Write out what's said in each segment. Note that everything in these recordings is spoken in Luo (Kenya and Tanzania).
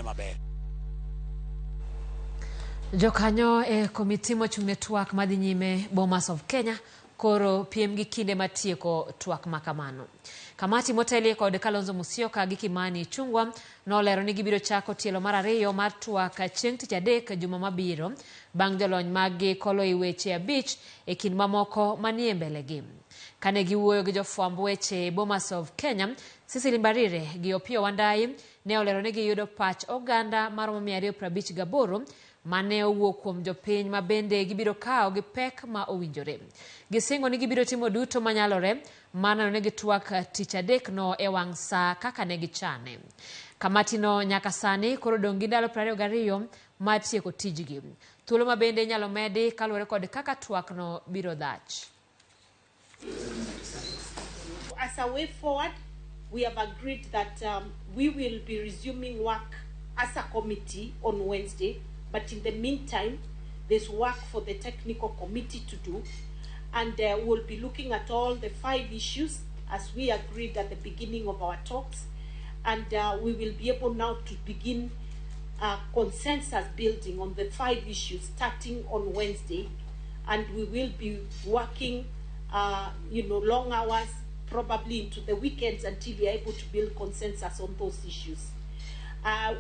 maber. Jokanyo e komiti mochung' ne twak madhi nyime Bomas of Kenya koro piem gi kinde mar tieko twak ma kamano. Kamati motelie kod Kalonzo Musyoka gi Kimani Ichung'wa nolero ni gibiro chako tielo mar ariyo mar twak chieng' tich adek juma mabiro bang' jolony maggi kolo i weche 5 e kind mamoko manie mbelegi. Kane giwuoyo gi jofwamb weche e Bomas of Kenya, Cecily Mbarire gi Opiyo Wandayi ne olero ni giyudo pach oganda maromo 258 mane owuok kuom jopiny ma bende gibiro kawo gi pek ma owinjore. Gisingo ni gibiro timo duto manyalore mar neno ni gitwak tich adek no e wang' saa kaka ne gichane. Kamatino nyaka sani koro dong' gi ndalo 22 mar tieko tijgi. Thuolo ma bende inyalo medi kaluwore kod kaka twak no biro dhach. As a way forward, we have agreed that we will be resuming work as a committee on Wednesday, but in the meantime, there's work for the technical committee to do, and we'll be looking at all the 5 issues as we agreed at the beginning of our talks, and we will be able now to begin consensus building on the 5 issues starting on Wednesday, and we will be working long hours, probably into the weekends, until we are able to build consensus on those issues.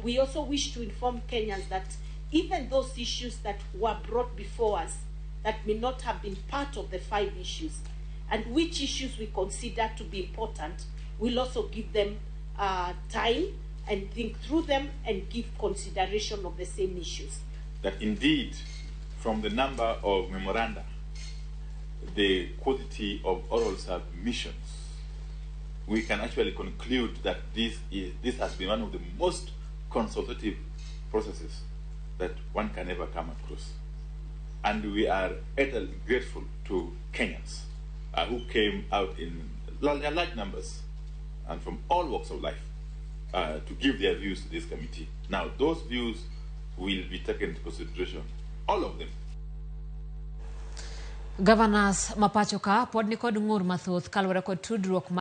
We also wish to inform Kenyans that even those issues that were brought before us that may not have been part of the 5 issues, and which issues we consider to be important, we'll also give them time and think through them and give consideration of the same issues. That indeed, from the number of memoranda, the quantity of oral submissions, we can actually conclude that this has been one of the most consultative processes that one can ever come across. And we are utterly grateful to Kenyans who came out in large numbers and from all walks of life to give their views to this committee. Now, those views will be taken into consideration, all of them. Governors ma pacho ka pod nikod ng'ur mathoth kaluwore kod tudruok.